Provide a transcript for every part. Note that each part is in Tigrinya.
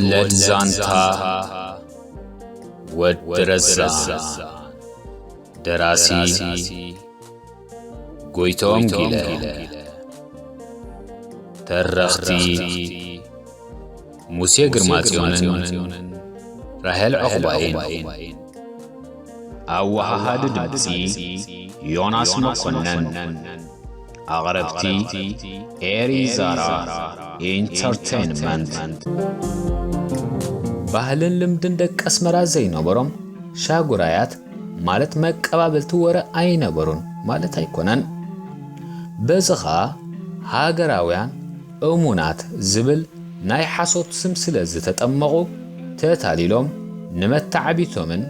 ወለድ ዛንታ ወዲ ረዛን። ደራሲ ጎይትኦም ጊለ። ተረኽቲ ሙሴ ግርማጽዮንን ራሄል ዑቕባይን። ኣወሃሃዲ ድምጺ ዮናስ መኮነን። ኣቕረብቲ ኤሪ ዛራ ኢንተርቴይንመንት። ባህልን ልምድን ደቂ ኣስመራ ዘይነበሮም ሻጉራያት ማለት መቀባበልቲ ወረ ኣይነበሩን ማለት ኣይኮነን። በዚ ኸኣ ሃገራውያን እሙናት ዝብል ናይ ሓሶት ስም ስለ ዝተጠመቑ ተታሊሎም ንመተዓቢቶምን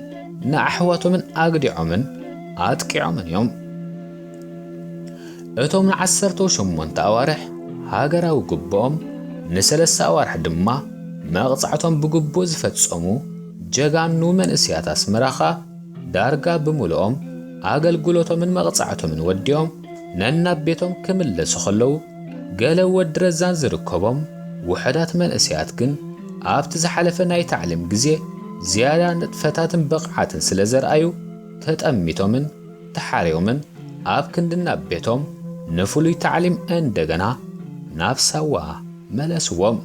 ንኣሕዋቶምን ኣግዲዖምን ኣጥቂዖምን እዮም። እቶም ንዓሰርተ ሸሞንተ ኣዋርሕ ሃገራዊ ግብኦም ንሰለስተ ኣዋርሕ ድማ መቕጻዕቶም ብግቡእ ዝፈጸሙ ጀጋኑ መንእሰያት ኣስመራ ኸኣ ዳርጋ ብምልኦም ኣገልግሎቶምን መቕጻዕቶምን ወዲኦም ነናብ ቤቶም ክምለሱ ኸለዉ፣ ገለ ወዲ ረዛን ዝርከቦም ውሑዳት መንእሰያት ግን ኣብቲ ዝሓለፈ ናይ ታዕሊም ግዜ ዝያዳ ንጥፈታትን ብቕዓትን ስለ ዘርኣዩ ተጠሚቶምን ተሓርዮምን ኣብ ክንዲ ናብ ቤቶም ንፍሉይ ታዕሊም እንደገና ናብ ሳዋ መለስዎም።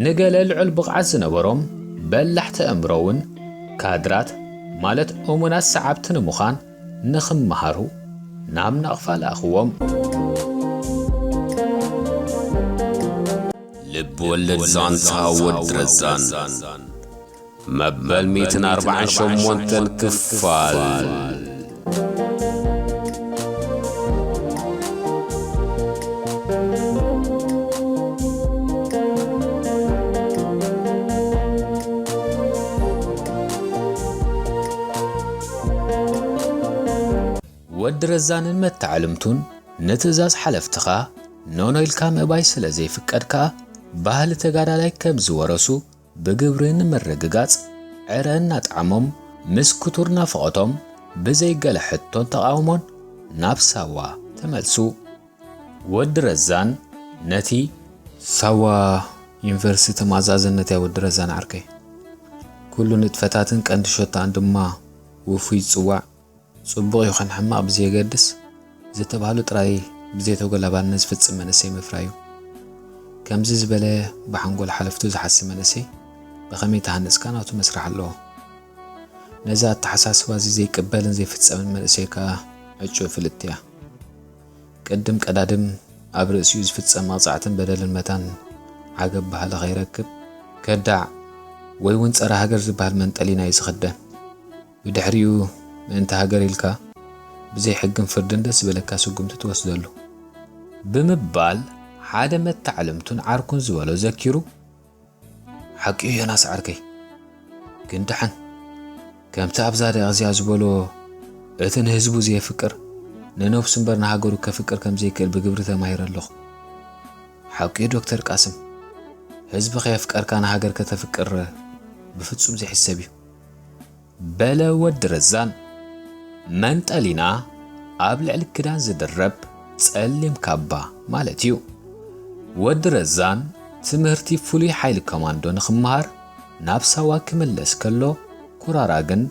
ንገለ ልዑል ብቕዓት ዝነበሮም በላሕቲ ኣእምሮ እውን ካድራት ማለት እሙናት ሰዓብቲ ንምዃን ንኽመሃሩ ናብ ናቕፋ ለኣኽዎም። ልብ ወለድ ዛንታ ወዲ ረዛን መበል ሚእትን ኣርባዓን ሸሞንተን ክፋል። ወዲ ረዛንን መተዓልምቱን ንትእዛዝ ሓለፍትኻ ኖኖ ኢልካ ምእባይ ስለ ዘይፍቀድ ከኣ፣ ባህሊ ተጋዳላይ ከም ዝወረሱ ብግብሪ ንምርግጋጽ፣ ዕረ እናጠዓሞም፣ ምስ ክቱር ናፍቖቶም፣ ብዘይ ገለ ሕቶን ተቓውሞን ናብ ሳዋ ተመልሱ። ወዲ ረዛን ነቲ ሳዋ ዩኒቨርሲቲ ተማዛዝነት እያ ወዲ ረዛን ዓርከይ። ኩሉ ንጥፈታትን ቀንዲ ሸቶኣን ድማ ውፉይ ዝጽዋዕ፣ ጽቡቕ ይኹን ሕማቕ ብዘየገድስ፣ ዝተባህሉ ጥራይ ብዘይተጎላባነት ዝፍጽም መንእሰይ ምፍራዩ። ከምዚ ዝበለ ብሓንጎል ሓለፍቱ ዝሓስብ መንእሰይ ብኸመይ ተሃኒጽካ ናቱ መስርሕ ኣለዎ። ነዚ ኣተሓሳስባ እዚ ዘይቅበልን ዘይፍጸምን መንእሰይ ከኣ ዕጩ ፍልጥቲ እያ። ቅድም ቀዳድም ኣብ ርእሲኡ ዝፍጸም መቕጻዕትን በደልን መታን ዓገብ ባህሊ ከይረክብ፣ ከዳዕ ወይ እውን ጸረ ሃገር ዝበሃል መንጠሊና እዩ ዝኽደን። ብድሕሪኡ ምእንቲ ሃገር ኢልካ ብዘይ ሕግን ፍርድን ደስ ዝበለካ ስጉምቲ ትወስደሉ። ብምባል ሓደ መተዓልምቱን ዓርኩን ዝበሎ ዘኪሩ፣ ሓቂ እዩ ዮናስ ዓርከይ፣ ግን ደሓን ከምቲ ኣብዛ ደቂቕ እዚኣ ዝበሎ፣ እቲ ንህዝቡ ዘየፍቅር ንነብሱ እምበር ንሃገሩ ከፍቅር ከም ዘይክእል ብግብሪ ተማሂረ ኣለኹ። ሓቂ እዩ ዶክተር ቃስም፣ ህዝቢ ከየፍቀርካ ንሃገር ከተፍቅር ብፍጹም ዘይሕሰብ እዩ። በለ ወዲ ረዛን። መንጠሊና ኣብ ልዕሊ ክዳን ዝድረብ ጸሊም ካባ ማለት እዩ። ወዲ ረዛን ትምህርቲ ፍሉይ ሓይሊ ኮማንዶ ንኽመሃር ናብ ሳዋ ክምለስ ከሎ፣ ኩራራ ግን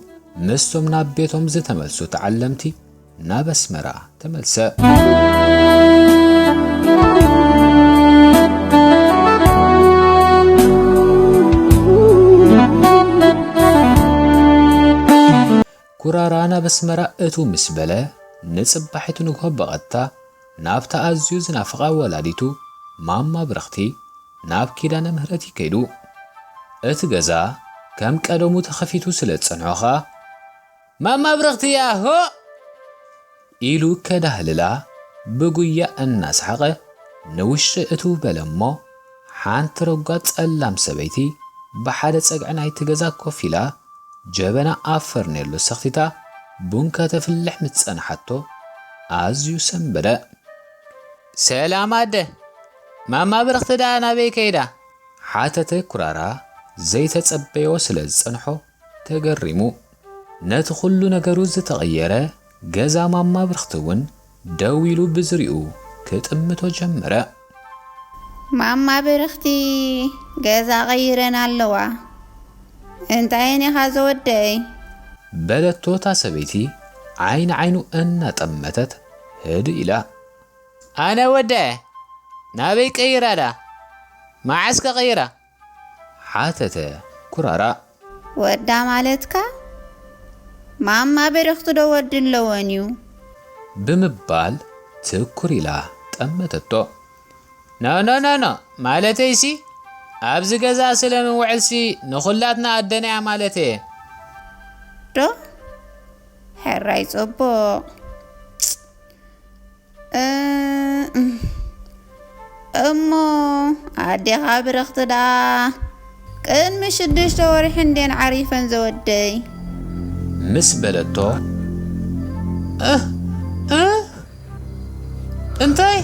ምስቶም ናብ ቤቶም ዝተመልሱ ተዓለምቲ ናብ ኣስመራ ተመልሰ። ኩራራ ናብ ኣስመራ እትው ምስ በለ፣ ንጽባሒቱ ንግሆ ብቐጥታ ናብታ ኣዝዩ ዝናፍቓ ወላዲቱ ማማ ብርኽቲ ናብ ኪዳነ ምህረት እዩ ከይዱ። እቲ ገዛ ከም ቀደሙ ተኸፊቱ ስለ ዝጸንሖ ኸኣ፣ "ማማ ብርኽቲ ያሆ!" ኢሉ ከዳህልላ ብጉያ እናሰሓቐ ንውሽጢ እትው በለ እሞ፣ ሓንቲ ረጓድ ጸላም ሰበይቲ ብሓደ ጸግዒ ናይቲ ገዛ ኮፍ ኢላ፣ ጀበና ኣብ ፈርኔሎ ሰኽቲታ ቡን ከተፍልሕ ምስ ጸንሓቶ፣ ኣዝዩ ሰንበደ። "ሰላም ኣደ፣ ማማ ብርኽቲ ደኣ ናበይ ከይዳ?" ሓተተ ኩራራ ዘይተጸበዮ ስለ ዝጸንሖ ተገሪሙ። ነቲ ኩሉ ነገሩ ዝተቐየረ ገዛ ማማ ብርኽቲ እውን ደው ኢሉ ብዝሪኡ ክጥምቶ ጀመረ። ማማ ብርኽቲ ገዛ ቀይረን ኣለዋ። እንታየን ኢኻ ዘወደይ? በለቶ እታ ሰበይቲ ዓይኒ ዓይኑ እናጠመተት ህድእ ኢላ። ኣነ ወደ ናበይ ቀይራ ዳ? መዓስ ከቐይራ? ሓተተ ኩራራ። ወዳ ማለትካ? ማማ ብርኽቲ ዶ ወዲ ኣለወን እዩ? ብምባል ትኩር ኢላ ጠመተቶ። ኖ ኖ ኖ ኖ፣ ማለተይሲ ኣብዚ ገዛ ስለምንውዕልሲ ንኹላትና ኣደናያ ማለተየ። ዶ? ሕራይ ጽቡቕ። እ፣ እሞ ኣዴኻ ብርኽቲ ደኣ ቅድሚ ሽዱሽተ ወርሒ እንዴን ዓሪፈን ዘወደይ። ምስ በለቶ፣ እ፣ እ፣ እንታይ?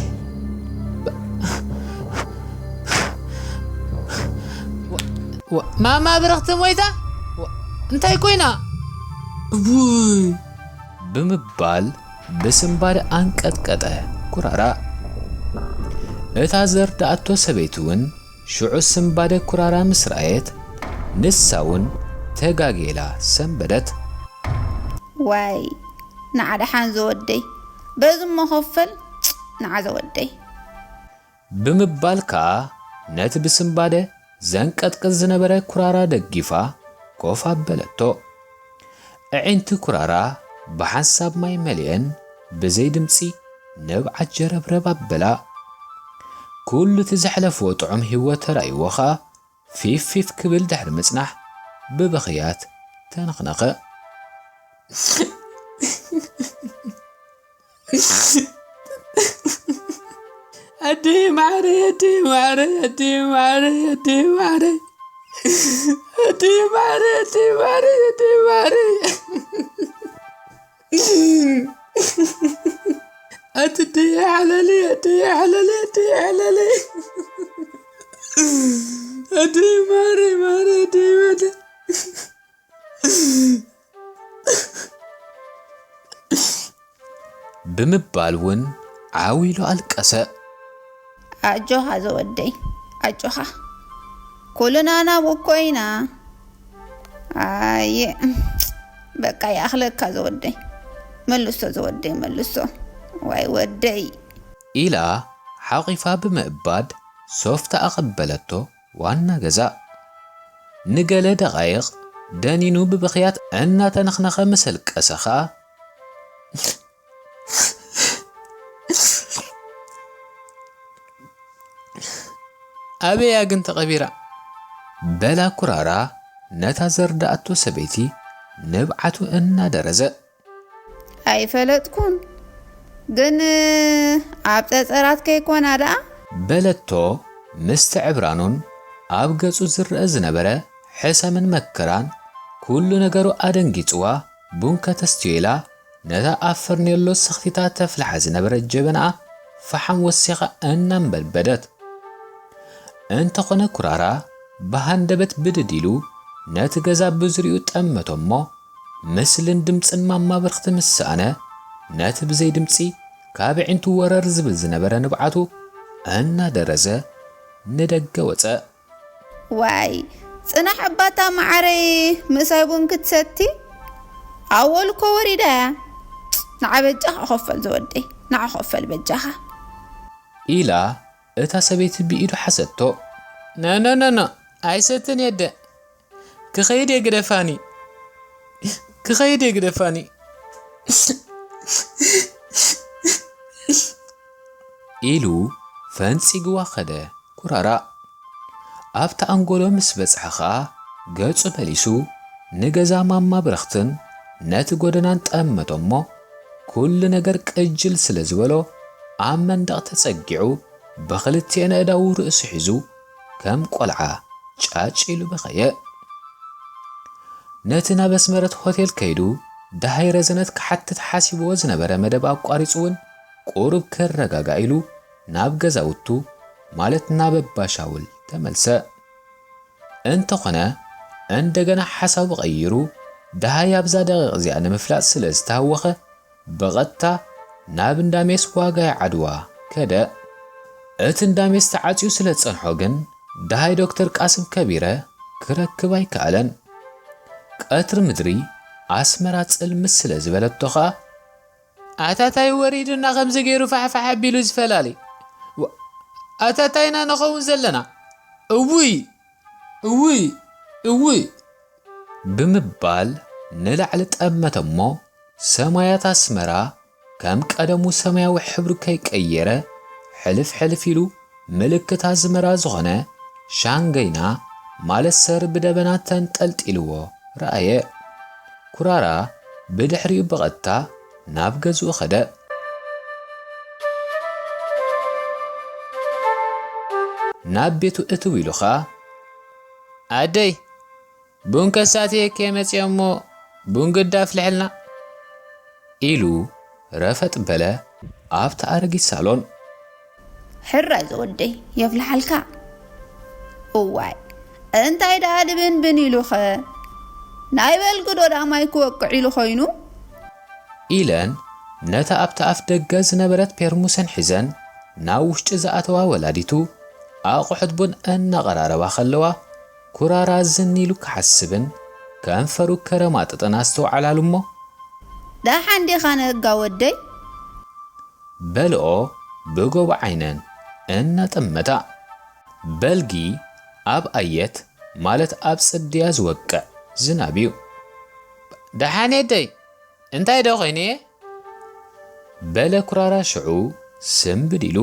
ወ-፣ ወ-፣ ማማ ብርኽቲ ሞይታ? ወ-፣ እንታይ ኮይና? እቡይ! ብምባል ብስምባደ ኣንቀጥቀጠ ኩራራ። እታ ዘርዳኣቶ ሰበይቲ እውን ሽዑ ስምባደ ኩራራ ምስ ረኣየት፣ ንሳ እውን ተጋጌላ ሰንበደት። ዋይ፣ ንዓ ደሓን ዘወደይ፣ በዚ እሞ ኸፈል፣ ንዓ ዘወደይ። ብምባል ከኣ ነቲ ብስምባደ ዘንቀጥቅጥ ዝነበረ ኩራራ ደጊፋ ኮፍ ኣበለቶ። ኣዒንቲ ኩራራ ብሓንሳብ ማይ መሊአን ብዘይ ድምጺ ንብዓት ጀረብረብ ኣበላ። ኩሉ እቲ ዘሕለፍዎ ጥዑም ህይወት ተራእይዎ ኸኣ ፊፍ ፊፍ ክብል ድሕሪ ምጽናሕ ብብኽያት ተነኽነኸ። ኣደይ ማዕረይ፣ ኣደይ ማዕረይ፣ ኣደይ ማዕረይ፣ ኣደይ ማዕረይ። ኣደይ ማዕረይ፣ ኣደይ ማዕረይ፣ ኣደይ ማዕረይ። ኣቲ ኣደይ ሓላለይ፣ ኣደይ ሓላለይ፣ ኣደይ ሓላለይ። ኣደይ ማዕረይ፣ ማዕረይ፣ ኣደይ ማዕረይ። ብምባል እውን ዓው ኢሉ ኣለቀሰ። ኣጆኻ ዘወደይ፣ ኣጆኻ። ኩልና ናብኡ እኮ ኢና። ኣየ፣ በቃ ይኣኽለካ ዘወደይ። መልሶ ዘወደይ፣ መልሶ። ዋይ ወደይ። ኢላ ሓቒፋ ብምእባድ ሶፍት ኣቐበለቶ። ዋና ገዛ። ንገለ ደቓይቕ ደኒኑ ብብኽያት እናተነኽነኸ ምስ ኣልቀሰ ኸኣ፣ ኣበያ ግን ተቐቢራ? በላ ኩራራ ነታ ዘርዳኣቶ ሰበይቲ ንብዓቱ እናደረዘ። ኣይፈለጥኩን፣ ግን ኣብ ጸጸራት ከይኮና ደኣ? በለቶ ምስ ትዕብራኑን ኣብ ገጹ ዝረአ ዝነበረ ሕሰምን መከራን ኩሉ ነገሩ ኣደንጊጽዋ ቡን ከተስትዮ ኢላ ነታ ኣብ ፈርኔሎ ሰኽቲታ ተፍልሓ ዝነበረት ጀበናኣ ፈሓም ወሲኻ እናንበድበደት። እንተኾነ ኩራራ ብሃንደበት ብድድ ኢሉ ነቲ ገዛ ብዙርይኡ ጠመቶ እሞ ምስልን ድምጽን ማማ ብርኽቲ ምስ ሰኣነ ነቲ ብዘይ ድምጺ ካብ ኣዒንቱ ወረር ዝብል ዝነበረ ንብዓቱ እናደረዘ ንደገ ወጸ። ዋይ ጽናሕ ኣባታ መዓረይ ምሳይ ቡን ክትሰቲ ኣወል እኮ ወሪዳ እያ። ንዓ በጃኻ ኮፈል ዘወደይ ንዓ ኮፈል በጃኻ። ኢላ እታ ሰበይቲ ብኢዱ ሓዘቶ። ኖ ኖ ኖ ኖ ኣይሰትን የደ ክኸይድ እየ ግደፋኒ ክኸይድ እየ ግደፋኒ። ኢሉ ፈንጺግዋ ኸደ። ኩራራ ኣብቲ ኣንጎሎ ምስ በጽሐ ኸኣ ገጹ መሊሱ ንገዛ ማማ ብረኽትን ነቲ ጎደናን ጠመቶ እሞ ኩሉ ነገር ቅጅል ስለ ዝበሎ ኣብ መንደቕ ተጸጊዑ ብኽልቲኤን ኣእዳዉ ርእሱ ሒዙ ከም ቆልዓ ጫጭ ኢሉ በኸየ። ነቲ ናብ ኣስመረት ሆቴል ከይዱ ደሃይ ረዘነት ክሓትት ሓሲብዎ ዝነበረ መደብ ኣቋሪጹ እውን ቁሩብ ክረጋጋእ ኢሉ ናብ ገዛውቱ ማለት ናብ ኣባሻውል ተመልሰ። እንተኾነ እንደገና ሓሳቡ ቀይሩ ደሃይ ኣብዛ ደቂቕ እዚኣ ንምፍላጥ ስለ ዝተሃወኸ ብቐጥታ ናብ እንዳ ሜስ ዋጋይ ዓድዋ ከደ። እቲ እንዳ ሜስ ተዓጽዩ ስለ ዝጸንሖ ግን፣ ደሃይ ዶክተር ቃስም ከቢረ ክረክብ ኣይከኣለን። ቀትሪ ምድሪ ኣስመራ ጽልምት ስለ ዝበለቶ ኸኣ፣ ኣታ ታይ ወሪዱና ከምዚ ገይሩ ፋሕፋሕ ኣቢሉ ዝፈላሊ? ዋ-፣ ኣታ ታይ ኢና ንኸውን ዘለና? እውይ! እውይ! እውይ! ብምባል ንላዕሊ ጠመተ እሞ፣ ሰማያት ኣስመራ ከም ቀደሙ ሰማያዊ ሕብሪ ከይቀየረ፣ ሕልፍ ሕልፍ ኢሉ ምልክት ኣዝመራ ዝኾነ ሻንገይና ማለት ሰር ብደበና ተንጠልጢልዎ ረኣየ። ኩራራ ብድሕሪኡ ብቐጥታ ናብ ገዝኡ ኸደ። ናብ ቤቱ እትው ኢሉ ኸኣ፣ ኣደይ፣ ቡን ከሳትየኪ እየ መጺአ እሞ ቡን ግዳ ኣፍልሕልና፣ ኢሉ ረፈጥ በለ ኣብቲ ኣረጊት ሳሎን። ሕራይ ዝወደይ የፍልሓልካ። እዋይ፣ እንታይ ደኣ ድብንብን ኢሉኸ? ናይ በልግዶ ደኣ ማይ ክወቅዕ ኢሉ ኾይኑ? ኢለን ነታ ኣብቲ ኣፍ ደገ ዝነበረት ፔርሙሰን ሒዘን ናብ ውሽጢ ዝኣተዋ ወላዲቱ ኣቑሑት ቡን እናቐራረባ ከለዋ፣ ኩራራ ዝን ኢሉ ክሓስብን ከንፈሩ ከረማጥጥን ኣስተውዓላሉ እሞ፣ ደሓን ዲኻ ነጋ ወደይ? በልኦ ብጎቦ ዓይነን እናጠመታ። በልጊ ኣብ ኣየት ማለት ኣብ ጽድያ ዝወቅዕ ዝናብ እዩ። ደሓን የደይ፣ እንታይ ዶ ኾይኑ እየ? በለ ኩራራ ሽዑ ስምብድ ኢሉ።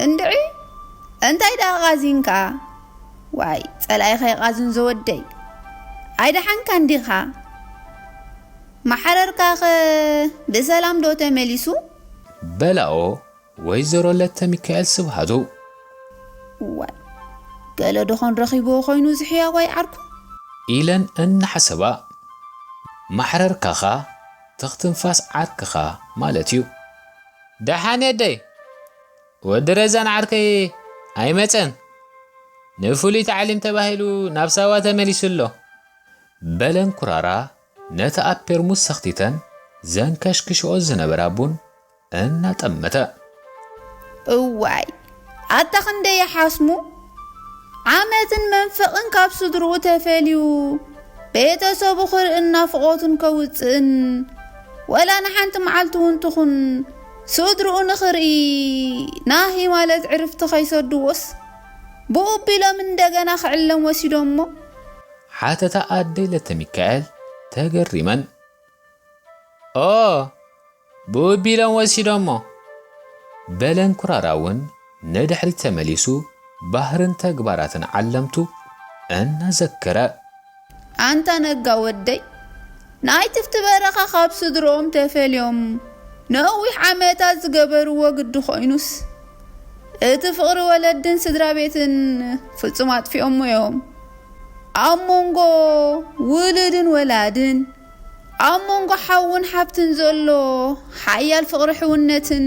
እንድዒ፣ እንታይ ደኣ ቃዚንካ? ዋይ፣ ጸላኢኻ ይቓዝን ዘወደይ። ኣይደሓንካን ዲኻ? ማሕረርካኸ ብሰላም ዶ ተመሊሱ? በላኦ ወይዘሮ ለተ ሚካኤል ስብሃቱ። ዋይ፣ ገለ ዶ ኾን ረኺብዎ ኾይኑ ዝሕያዋይ ዓርኩ? ኢለን እናሓሰባ፣ ማሕረርካኻ ትኽትንፋስ ዓርክኻ ማለት እዩ። ደሓን የደይ፣ ወዲ ረዛን ዓርከይ ኣይመጸን። ንፍሉይ ታዕሊም ተባሂሉ ናብ ሳዋ ተመሊሱ ኣሎ። በለን ኩራራ ነቲ ኣብ ፔርሙስ ሰኽቲተን ዘንከሽክሽኦ ዝነበራ ቡን እናጠመተ። እዋይ፣ ኣታ ክንደይ ይሓስሙ። ዓመትን መንፈቕን ካብ ስድርኡ ተፈልዩ፣ ቤተሰቡ ክርእን ናፍቖቱን ከውጽእን፣ ወላ ንሓንቲ መዓልቲ እውን ትኹን ስድርኡ ንኽርኢ ናሂ ማለት ዕርፍቲ ከይሰድዎስ፣ ብኡ ቢሎም እንደገና ክዕለም ወሲዶሞ። ሓተታ ኣደይ ለተ ሚካኤል ተገሪመን። ኦ፣ ብኡ ቢሎም ወሲዶሞ። በለን ኩራራ እውን ንድሕሪት ተመሊሱ ባህርን ተግባራትን ዓለምቱ እናዘከረ። ኣንታ ነጋ ወደይ፣ ናይ ትፍቲ በረኻ ካብ ስድርኦም ተፈልዮም ነዊሕ ዓመታት ዝገበርዎ ግዲ ኮይኑስ፣ እቲ ፍቕሪ ወለድን ስድራ ቤትን ፍጹም ኣጥፊኦሞ እዮም። ኣብ መንጎ ውሉድን ወላድን፣ ኣብ መንጎ ሓውን ሓብትን ዘሎ ሓያል ፍቕሪ ሕውነትን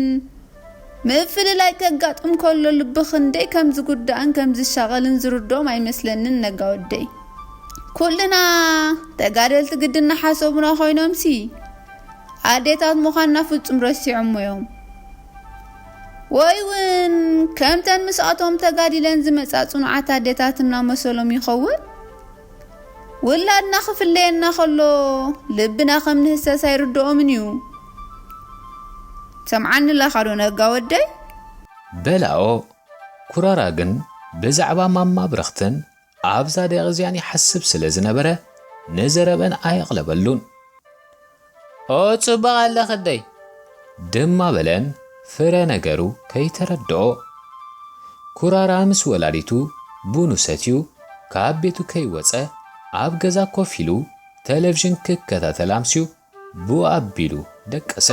ምፍልላይ ከጋጥም ከሎ ልቢ ክንደይ ከም ዝጉዳእን ከም ዝሻቐልን ዝርድኦም ኣይመስለንን ነጋ ወደይ። ኩልና ተጋደልቲ ግድና ሓሰቡና ኮይኖምሲ ኣዴታት ምዃንና ፍጹም ረሲዖሞ እዮም። ወይ እውን ከምተን ምስኣቶም ተጋዲለን ዝመጻ ጽኑዓት ኣዴታት እናመሰሎም ይኸውን። ውላድና ክፍለየና ከሎ ልብና ከም ንህሰስ ኣይርድኦምን እዩ። ሰምዓኒ ኣለኻ ዶ ነጋ ወደይ? በላኦ። ኩራራ ግን ብዛዕባ ማማ ብረኽትን ኣብዛ ደቂቕ እዚኣን ይሓስብ ስለ ዝነበረ ንዘረበን ኣየቕለበሉን። ኦ ጽቡቕ ኣለኺ ኣደይ። ድማ በለን ፍረ ነገሩ ከይተረድኦ። ኩራራ ምስ ወላዲቱ ቡኑ ሰትዩ ካብ ቤቱ ከይወጸ ኣብ ገዛ ኮፍ ኢሉ ተለቪዥን ክከታተል ኣምስዩ ብኡ ኣቢሉ ደቀሰ።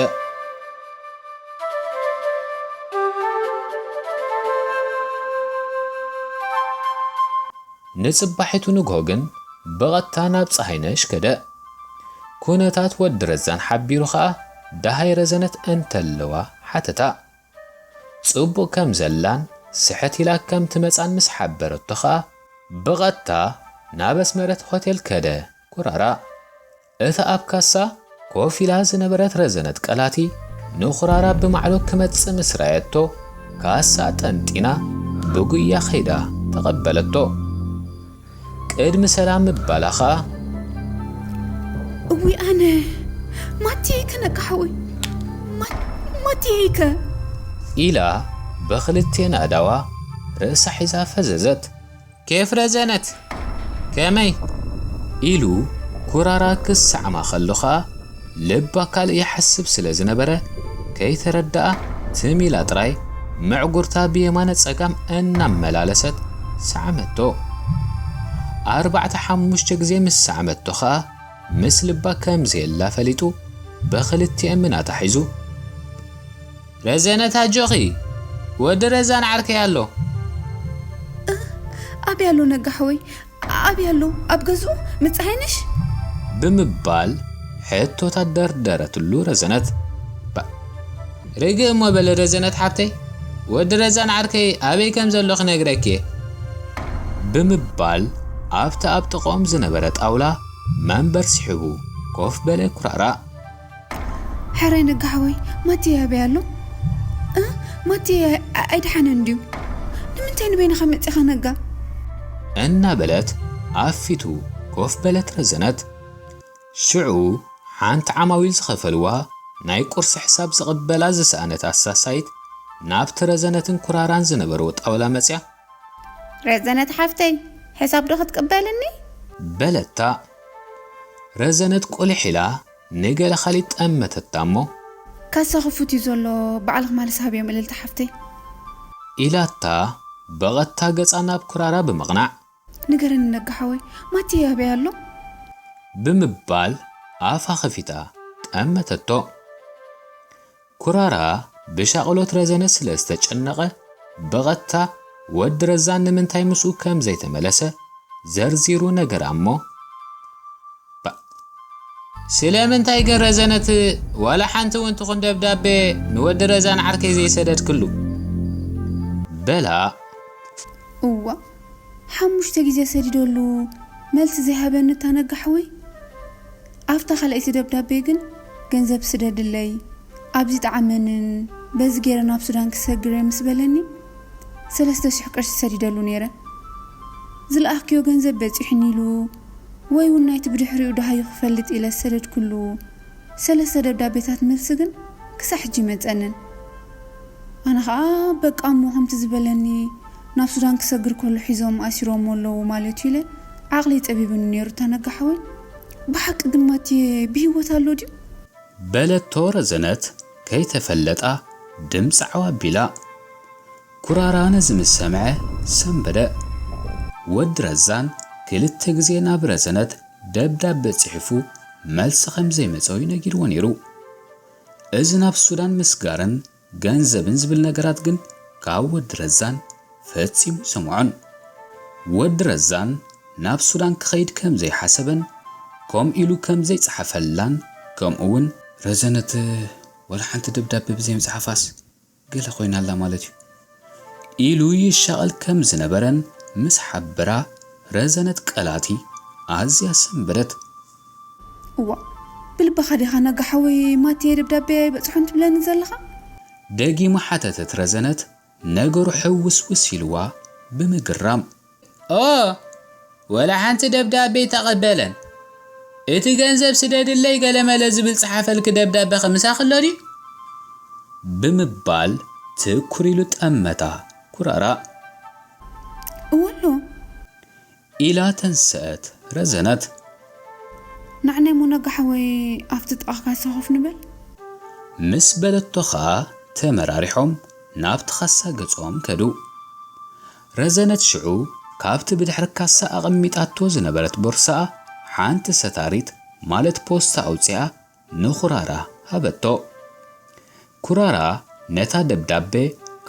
ንጽባሒቱ ንግሆ ግን ብቐጥታ ናብ ጸሃይነሽ ከደ። ኩነታት ወዲ ረዛን ሓቢሩ ኸኣ ደሃይ ረዘነት እንተለዋ ሓተታ። ጽቡቕ ከም ዘላን ስሕት ኢላ ከም ትመጻን ምስ ሓበረቶ ኸኣ ብቐጥታ ናብ ኣስመረት ሆቴል ከደ ኩራራ። እታ ኣብ ካሳ ኮፍ ኢላ ዝነበረት ረዘነት ቀላቲ ንኩራራ ብማዕዶ ክመጽእ ምስ ረኣየቶ፣ ካሳ ጠንጢና ብጉያ ከይዳ ተቐበለቶ። ቅድሚ ሰላም ምባላ ኸኣ፣ "እዊ ኣነ፣ ማትየይ ከ ነጋሕዊ፣ ማ-፣ ማትየይ ከ?" ኢላ ብኽልቴን ኣእዳዋ ርእሳ ሒዛ ፈዘዘት። "ኬፍ ረዘነት፣ ከመይ?" ኢሉ ኩራራ ክሰዕማ ከሎ ኸኣ ልባ ካልእ ይሓስብ ስለ ዝነበረ ከይተረድኣ ትም ኢላ ጥራይ መዕጉርታ ብየማነ ጸጋም እናመላለሰት ሰዓመቶ። ኣርባዕተ ሓሙሽተ ግዜ ምስ ሰዓመቶ ኸኣ ምስ ልባ ከም ዘየላ ፈሊጡ ብኽልቲኤን ምናታ ሒዙ፣ "ረዘነት ኣጆኺ፣ ወዲ ረዛን ዓርከይ ኣሎ?" "እ፣ ኣበይ ኣሎ ነጋሕወይ? ኣበይ ኣሎ? ኣብ ገዝኡ? ምጽኣይንሽ?" ብምባል ሕቶታት ደርደረትሉ ረዘነት። "ባ-፣ ርግእ እሞ በሊ ረዘነት ሓብተይ፣ ወዲ ረዛን ዓርከይ ኣበይ ከም ዘሎ ክነግረኪ እየ?" ብምባል ኣብቲ ኣብ ጥቕኦም ዝነበረ ጣውላ መንበር ስሒቡ ኮፍ በለ ኩራራ። "ሕራይ ነጋ ሓወይ፣ ማቴ ኣበይ ኣሎ? እ? ማቴ ኣይ-፣ ኣይደሓነን ድዩ? ንምንታይ ንበይንኻ መጺኻ ነጋ?" እናበለት ኣብ ፊቱ ኮፍ በለት ረዘነት። ሽዑ ሓንቲ ዓማዊል ዝኸፈልዋ ናይ ቁርሲ ሕሳብ ዝቕበላ ዝሰኣነት ኣሳሳይት ናብቲ ረዘነትን ኩራራን ዝነበርዎ ጣውላ መጽያ። "ረዘነት ሓፍተይ፣ ሕሳብ ዶ ክትቅበልኒ?" በለታ። ረዘነት ቁልሕ ኢላ ንገለ ኻሊእ ጠመተታ እሞ፣ "ካሳ ክፉት እዩ ዘሎ፣ ባዕልኺ ማልስ ሃብዮም እልልታ ሓፍተይ" ኢላታ ብቐጥታ ገጻ ናብ ኩራራ ብምቕናዕ፣ "ንገረኒ ነጋ ሓወይ፣ ማቲ ኣበይ ኣሎ?" ብምባል ኣፋ ኸፊታ ጠመተቶ። ኩራራ ብሻቕሎት ረዘነት ስለ ዝተጨነቐ፣ ብቐጥታ ወዲ ረዛን ንምንታይ ምስኡ ከም ዘይተመለሰ ዘርዚሩ ነገራ እሞ፣ "ባ-፣ ስለምንታይ ግን ረዘነት ዋላ ሓንቲ እውን ትኹን ደብዳቤ ንወዲ ረዛን ዓርከይ ዘይሰደድክሉ?" በላ። "እዋ፣ ሓሙሽተ ግዜ ሰዲደሉ፣ መልሲ ዘይሃበኒ እታ ነጋ ሓወይ። ኣብታ ካልኣይቲ ደብዳቤ ግን፣ 'ገንዘብ ስደድለይ፣ ኣብዚ ጠዓመንን፣ በዚ ገይረ ናብ ሱዳን ክሰግር እየ' ምስ በለኒ፣ ሰለስተ ሽሕ ቅርሺ ሰዲደሉ ነይረ። ዝለኣኽክዮ ገንዘብ በጺሑኒ ኢሉ፣ ወይ እውን ናይቲ ብድሕሪኡ ደሃዩ ክፈልጥ ኢለ ዝሰደድኩሉ ሰለስተ ደብዳቤታት መልሲ ግን ክሳዕ ሕጂ ይመጸንን። ኣነ ኸኣ በቃ እሞ ከምቲ ዝበለኒ ናብ ሱዳን ክሰግር ከሎ ሒዞም ኣሲሮሞ ኣለዉ ማለቱ ኢለ ዓቕለይ ጸቢቡኒ ነይሩ እታ ነጋ ሓወይ። ብሓቂ ግን ማቴ ብህይወት ኣሎ ድዩ?" በለቶ ረዘነት ከይተፈለጣ ድምጻ ዓው ኣቢላ። ኩራራ ነዚ ምስ ሰምዐ ሰንበደ። ወዲ ረዛን ክልተ ግዜ ናብ ረዘነት ደብዳቤ ጽሒፉ መልሲ ከም ዘይመጸ እዩ ነጊርዎ ነይሩ። እዚ ናብ ሱዳን ምስጋርን ገንዘብን ዝብል ነገራት ግን ካብ ወዲ ረዛን ፈጺሙ ይሰምዖን። ወዲ ረዛን ናብ ሱዳን ክኸይድ ከም ዘይሓሰበን ከምኡ ኢሉ ከም ዘይጸሓፈላን ከምኡ እውን ረዘነት ዋላ ሓንቲ ደብዳቤ ብዘይምጽሓፋስ ገለ ኮይና ኣላ ማለት እዩ ኢሉ ይሻቐል ከም ዝነበረን ምስ ሓበራ ረዘነት ቀላቲ ኣዝያ ሰንበደት። "እዋ፣ ብልብኻ ዲኻ ነጋ ሓወይ ማቴ ደብዳቤ ኣይበጽሖን ትብለኒ ዘለኻ?" ደጊማ ሓተተት ረዘነት ነገሩ ሕውስውስ ኢልዋ ብምግራም። "ኦ፣ ወላ ሓንቲ ደብዳቤ ኣይተቐበለን። እቲ ገንዘብ ስደድለይ ገለመለ ዝብል ጸሓፈልኪ ደብዳቤ ኸ ምሳኺ ኣሎ ድዩ?" ብምባል ትኩር ኢሉ ጠመታ ኩራራ። "እወ ኣሎ" ኢላ ተንሰአት ረዘነት። "ንዓናይ እሞ ነጋ ሓወይ ኣብቲ ጥቓ ካሳ ኮፍ ንበል" ምስ በለቶ ኸኣ ተመራሪሖም ናብቲ ካሳ ገጾም ከዱ። ረዘነት ሽዑ ካብቲ ብድሕሪ ካሳ ኣቐሚጣቶ ዝነበረት ቦርሳኣ ሓንቲ ሰታሪት ማለት ፖስታ ኣውጺኣ ንኩራራ ሃበቶ። ኩራራ ነታ ደብዳቤ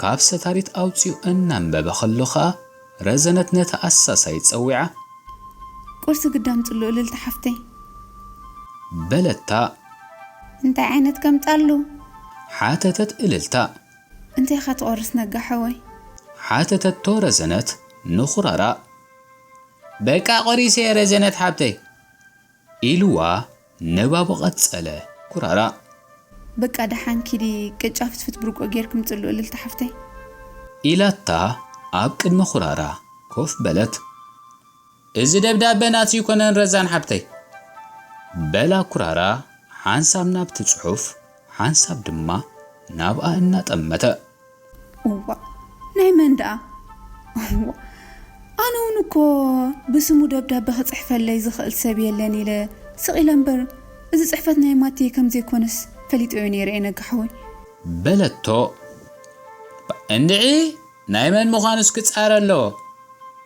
ካብ ሰታሪት ኣውጺኡ እናንበበ ከሎ ኸኣ ረዘነት ነታ ኣሳሳይት ጸዊዓ፣ "ቁርሲ ግዳ ኣምጽሉ እልልታ ሓፍተይ" በለታ። "እንታይ ዓይነት ከምጻሉ?" ሓተተት እልልታ። "እንታይ ኢኻ ትቖርስ ነጋ ሓወይ?" ሓተተቶ ረዘነት ንኹራራ። "በቃ ቆሪሰ እየ ረዘነት ሓብተይ" ኢልዋ ንባቡ ቀጸለ ኩራራ። "በቃ ደሓን ኪዲ ቅጫ ፍትፍት ብርቆ ጌርኪ ምጽሉ እልልታ ሓፍተይ" ኢላታ ኣብ ቅድሚ ኩራራ ኮፍ በለት። "እዚ ደብዳበ ናቱ ይኮነን ረዛን ሓብተይ?" በላ ኩራራ ሓንሳብ ናብቲ ጽሑፍ ሓንሳብ ድማ ናብኣ እናጠመተ። "እዋ፣ ናይ መን ደኣ? እዋ፣ ኣነ እውን እኮ ብስሙ ደብዳበ ክጽሕፈለይ ዝኽእል ሰብ የለን ኢለ ስቕ ኢለ እምበር፣ እዚ ጽሕፈት ናይ ማቴ ከም ዘይኮነስ ፈሊጠዮ ነይረ እየ ነጋ ሓወይ." በለቶ። "እንድዒ ናይ መን ምዃኑስ ክጻረ ኣለዎ?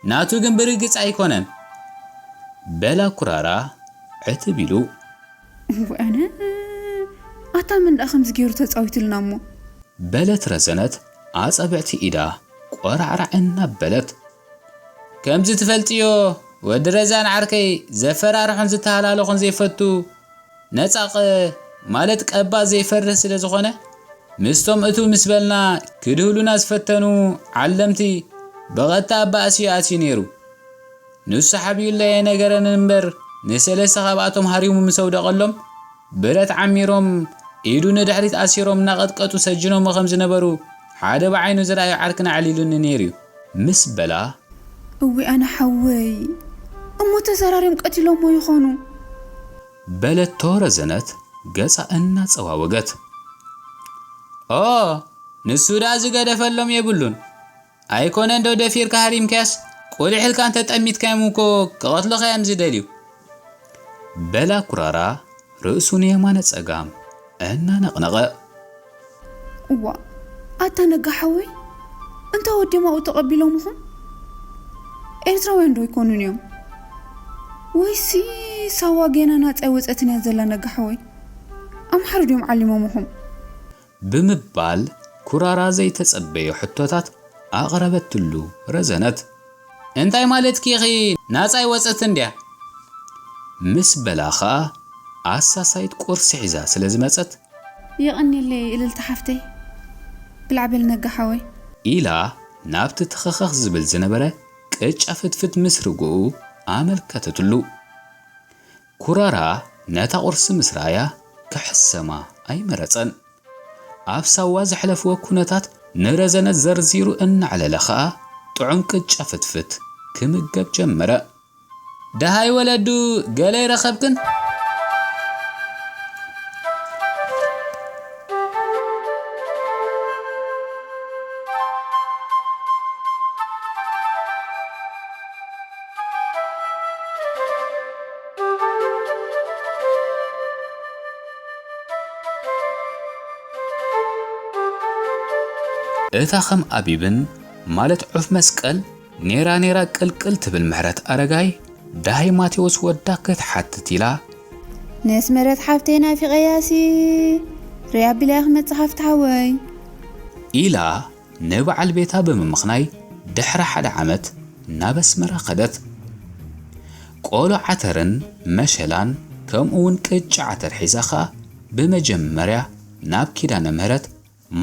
ናቱ ግን ብርግጽ ኣይኮነን?" በላ ኩራራ ዕትብ ኢሉ። "እወ፣ ኣነ ኣታ መን ደኣ ከምዚ ገይሩ ተጻዊትልና እሞ?" በለት ረዘነት ኣጸብዕቲ ኢዳ ቆራዕራዕ እናበለት። "ከምዚ ትፈልጥዮ፣ ወዲ ረዛን ዓርከይ ዘፈራርሑን ዝተሃላለኹን ዘይፈቱ፣ ነጻቕ ማለት ቀባጽ ዘይፈርህ ስለ ዝኾነ፣ ምስቶም እቱ ምስ በልና ክድህሉና ዝፈተኑ ዓለምቲ ብቐጥታ ኣብ ባእሲ እዩ ኣትዩ ነይሩ። ንሱ ሓቢኡለይ ኣይነገረንን እምበር፣ ንሰለስተ ካብኣቶም ሃሪሙ ምስ ኣውደቐሎም፣ ብረት ዓሚሮም፣ ኢዱ ንድሕሪት ኣሲሮም እናቐጥቀጡ ሰጅኖሞ ከም ዝነበሩ ሓደ ብዓይኑ ዝረኣዮ ዓርክና ኣዕሊሉኒ ነይሩ እዩ" ምስ በላ። "እዊ ኣነ ሓወይ፣ እሞ ተዘራርዮም ቀቲሎሞ ይኾኑ?" በለቶ ረዘነት ገጻ እናጸዋወገት። "ኦ፣ ንሱ ደኣ ዝገደፈሎም የብሉን። ኣይኮነን ዶ ደፊርካ ሃሪምካያስ፣ ቁሊሕ ኢልካ እንተጠሚትካዮም እኮ ክቐትሉኻ እዮም ዝደልዩ?" በላ ኩራራ ርእሱ ንየማነ ጸጋም እናነቕነቐ። "እዋ፣ ኣታ ነጋ ሓወይ፣ እንተ ወዲኦም ኣብኡ ተቐቢሎምኹም? ኤርትራውያን ዶ ኣይኮኑን እዮም? ወይሲ ሳዋ ጌና ናጻ ኣይወጸትን እያ ዘላ ነጋ ሓወይ? ኣምሓሩ ድዮም ዓሊሞምኹም?" ብምባል ኩራራ ዘይተጸበዮ ሕቶታት ኣቕረበትሉ ረዘነት። "እንታይ ማለትኪ ኢኺ? ናጻ ኣይወጸትን ድያ?" ምስ በላ ኸኣ ኣሳሳይት ቁርሲ ሒዛ ስለ ዝመጸት። "የቐንየለይ እልልታ ሓፍተይ፣ ብላዕ በል ነጋ ሓወይ" ኢላ ናብቲ ትኸኸኽ ዝብል ዝነበረ ቅጫ ፍትፍት ምስ ርግኡ ኣመልከተትሉ። ኩራራ ነታ ቁርሲ ምስ ረኣያ ክሕሰማ ኣይመረጸን። ኣብ ሳዋ ዘሕለፍዎ ኩነታት ንረዘነት ዘርዚሩ እናዕለለ ኸኣ ጥዑም ቅጫ ፍትፍት ክምገብ ጀመረ። "ደሃይ ወለዱ ገለ ይረኸብክን?" እታ ከም ኣቢብን ማለት ዑፍ መስቀል ኔራ ኔራ ቅልቅል ትብል ምሕረት ኣረጋይ፣ ዳሃይ ማቴዎስ ወዳ ክትሓትት ኢላ። "ነስ ምሕረት ሓፍተይ ናፊቐያሲ፣ ርያ ቢላ ክመጽእ ሓፍቲ ሓወይ" ኢላ ንበዓል ቤታ ብምምኽናይ ድሕሪ ሓደ ዓመት ናብ ኣስመራ ከደት። ቆሎ ዓተርን መሸላን ከምኡ እውን ቅጫ ዓተር ሒዛ ኸኣ ብመጀመርያ ናብ ኪዳነ ምህረት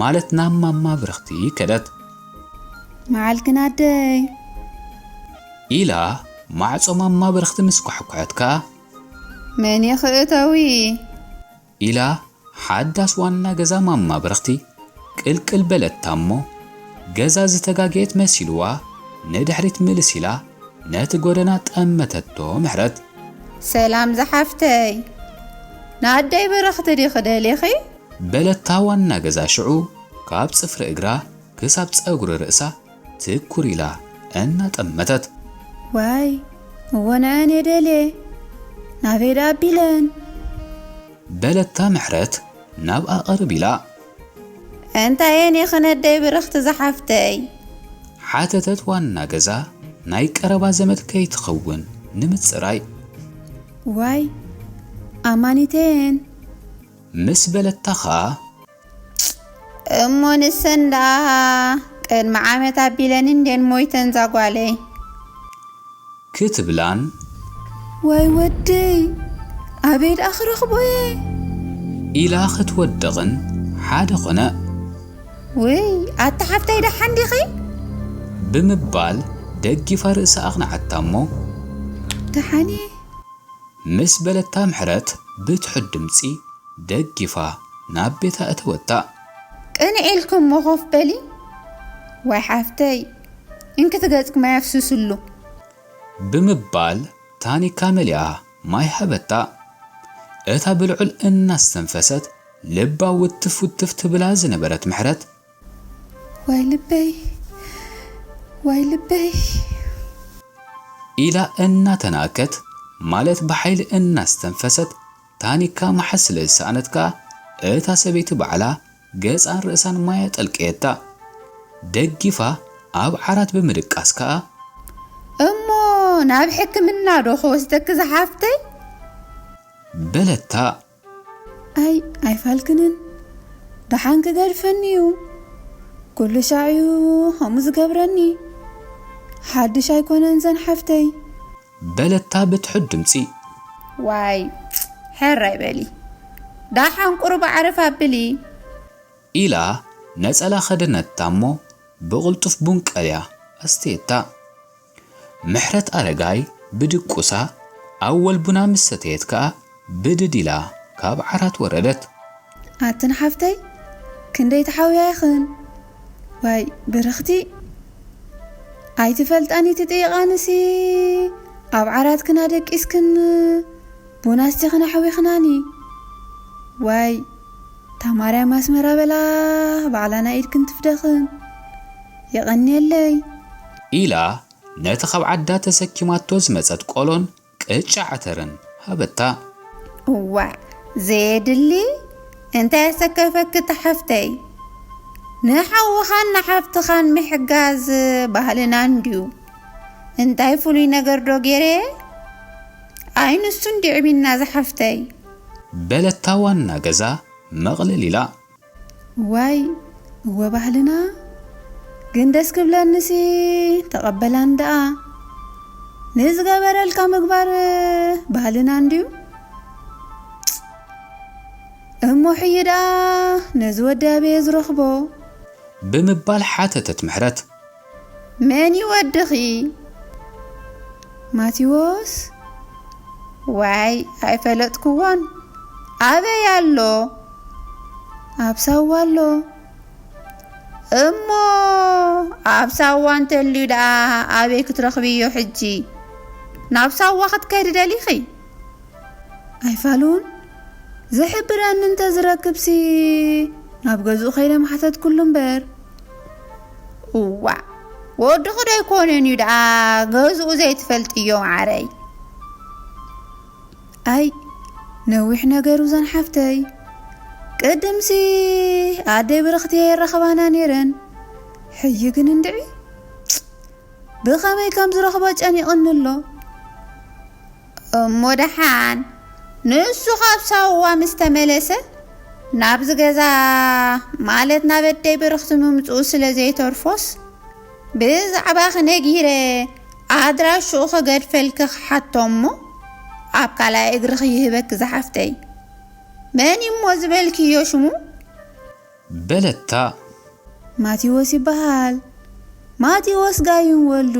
ማለት ናብ ማማ ብርኽቲ ከደት። "መዓልክን ኣደይ" ኢላ ማዕጾ ማማ ብርኽቲ ምስ ኳሕኩሐት ከኣ "መን እዩ ክእተዊ?" ኢላ ሓዳስ ዋና ገዛ ማማ ብርኽቲ ቅልቅል በለታ እሞ፣ ገዛ ዝተጋገየት መሲልዋ ንድሕሪት ምልስ ኢላ ነቲ ጎደና ጠመተቶ ምሕረት። "ሰላም ዝሓፍተይ፣ ንኣደይ ብርኽቲ ዲኺ ደሊኺ?" በለታ ዋና ገዛ ሽዑ ካብ ጽፍሪ እግራ ክሳብ ጸጉሪ ርእሳ ትኩር ኢላ እናጠመተት። "ዋይ፣ እወ ንዐን እየ ደልየ፣ ናበይ ደኣ ኣቢለን?" በለታ ምሕረት ናብኣ ቅርብ ኢላ። "እንታይ እየን ኢኽን ኣደይ ብርኽቲ ዝሓፍተይ?" ሓተተት ዋና ገዛ ናይ ቀረባ ዘመድ ከይትኸውን ንምጽራይ። "ዋይ፣ ኣማኒተየን" ምስ በለታ ኸኣ፣ "እሞ ንሰን ደኣ ቅድሚ ዓመት ኣቢለን እንዴን ሞይተን ዛጓለይ?" ክትብላን፣ "ዋይ ወደይ፣ ኣበይ ደኣ ክረኽቦ እየ?" ኢላ ክትወድቕን ሓደ ኾነ። "ውይ፣ ኣታ ሓፍተይ ደሓን ዲኺ?" ብምባል ደጊፋ ርእሳ ኣቕንዓታ እሞ፣ "ደሓን እየ" ምስ በለታ ምሕረት ብትሑት ድምጺ ደጊፋ ናብ ቤታ እተወታ። "ቅንዕ ኢልኪ እሞ ኮፍ በሊ፣ ዋይ ሓፍተይ፣ እንክቲ ገጽኪ ማይ ኣፍስስሉ። ብምባል ታኒካ መሊኣ ማይ ሃበታ። እታ ብልዑል እናስተንፈሰት ልባ ውትፍ ውትፍ ትብላ ዝነበረት ምሕረት፣ ዋይ ልበይ፣ ዋይ ልበይ። ኢላ እናተናእከት፣ ማለት ብሓይሊ እናስተንፈሰት፣ ታኒካ ምሓዝ ስለ ዝሰኣነት ከኣ፣ እታ ሰበይቲ ባዕላ ገጻን ርእሳን ማይ ኣጠልቀየታ። ደጊፋ ኣብ ዓራት ብምድቃስ ከኣ፣ እሞ ናብ ሕክምና ዶ ክወስደኪ ዝሓፍተይ? በለታ። ኣይ ኣይፋልክንን፣ ደሓን ክገድፈኒ እዩ። ኩሉ ሻዕ እዩ ከምኡ ዝገብረኒ። ሓድሽ ኣይኮነን ዘን ሓፍተይ። በለታ ብትሑት ድምጺ። ዋይ፣ ሕራይ በሊ፣ ደሓን ቁሩብ ኣዕርፍ ኣብሊ። ኢላ ነጸላ ከደነታ እሞ ብቕልጡፍ ቡን ቀልያ ኣስተየታ። ምሕረት ኣረጋይ ብድቁሳ ኣወል ቡና ምስ ሰተየት ከኣ ብድድ ኢላ ካብ ዓራት ወረደት። ኣትን ሓፍተይ፣ ክንደይ ተሓውያ ኢኽን? ዋይ ብርኽቲ፣ ኣይትፈልጣኒ ትጥይቓንሲ፣ ኣብ ዓራትክን ኣደቂስክን ቡና ኣስቲኽን ኣሕዊኽናኒ። ዋይ፣ እታ ማርያም ኣስመራ በላ፣ ባዕላና ኢድክን ትፍደኽን። የቐንየለይ። ኢላ ነቲ ካብ ዓዳ ተሰኪማቶ ዝመጸት ቆሎን ቅጫ ዓተርን ሃበታ። እዋእ፣ ዘየድሊ እንታይ ኣሰከፈኪ እታ ሓፍተይ? ንሓውኻን ንሓፍትኻን ምሕጋዝ ባህልና እንድዩ። እንታይ ፍሉይ ነገር ዶ ገይረየ? ኣይ ንሱ እንድዩ ዕቢና ዝሓፍተይ። በለታ ዋና ገዛ መቕልል ኢላ። ዋይ እወ ባህልና፣ ግን ደስ ክብለንሲ ተቐበላን ደኣ። ንዝገበረልካ ምግባር ባህልና እንድዩ። እሞ ሕይ ደኣ ነዚ ወዲ ኣበየ ዝረኽቦ? ብምባል ሓተተት ምሕረት። መን እዩ ወድኺ? ማቴዎስ። ዋይ ኣይፈለጥክዎን። ኣበይ ኣሎ? ኣብ ሳዋ ኣሎ። እሞ ኣብ ሳዋ እንተልዩ ደኣ ኣበይ ክትረኽብዮ ሕጂ? ናብ ሳዋ ክትከዲ ደሊኺ? ኣይፋሉን፣ ዝሕብረኒ እንተ ዝረክብሲ ናብ ገዝኡ ከይደ ምሓተትኩሉ እምበር። እዋእ፣ ወድኺ ዶ ኣይኮነን እዩ ደኣ ገዝኡ ዘይትፈልጥዮ መዓረይ? ኣይ ነዊሕ ነገሩ ዘን ሓፍተይ። ቅድምሲ ኣደይ ብርኽቲ የራኸባና ነይረን። ሕጂ ግን እንድዒ ብኸመይ ከም ዝረኽቦ ጨኒቕኒ ኣሎ። እሞ ደሓን ንሱ ካብ ሳዋ ምስ ተመለሰ ናብዚ ገዛ፣ ማለት ናብ ኣደይ ብርኽቲ ምምፅኡ ስለ ዘይተርፎስ፣ ብዛዕባኺ ነጊረ ኣድራሽኡ ክገድፈልኪ ክሓቶ እሞ ኣብ ካልኣይ እግርኺ ይህበኪ ዝሓፍተይ። መን እዩ እሞ ዝበልክዮ ሽሙ? በለታ። ማቴዎስ ይበሃል። ማቴዎስ ጋይም ወልዱ።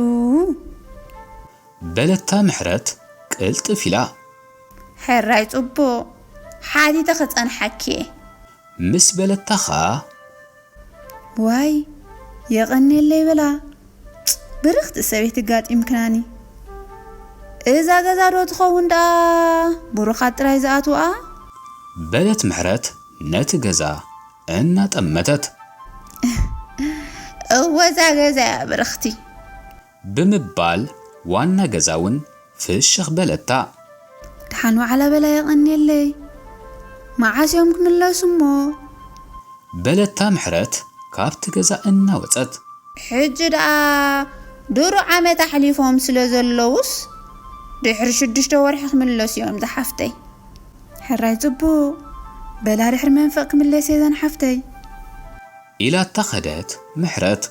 በለታ ምሕረት ቅልጥፍ ኢላ። ሕራይ ጽቡቕ፣ ሓቲተ ክጸንሓኪ እየ። ምስ በለታ ኸኣ። ዋይ የቐንየለይ በላ። ብርኽቲ ሰበይቲ ጋጢምክናኒ። እዛ ገዛ ዶ ትኸውን ደኣ ብሩኻት ጥራይ ዝኣትውኣ? በለት ምሕረት ነቲ ገዛ እናጠመተት። እወ እዛ ገዛ እያ ብርኽቲ። ብምባል ዋና ገዛ እውን ፍሽኽ በለታ። ደሓን ዋዕላ በላ የቐንየለይ። መዓስ እዮም ክምለሱ እሞ? በለታ ምሕረት ካብቲ ገዛ እናወጸት። ሕጂ ደኣ ድሮ ዓመት ኣሕሊፎም ስለ ዘለዉስ ድሕሪ ሽዱሽተ ወርሒ ክምለሱ እዮም ዝሓፍተይ። ሕራይ ጽቡቕ በላ ድሕሪ መንፈቕ ክምለስ እየ ዘን ሓፍተይ። ኢላታ ኸደት ምሕረት።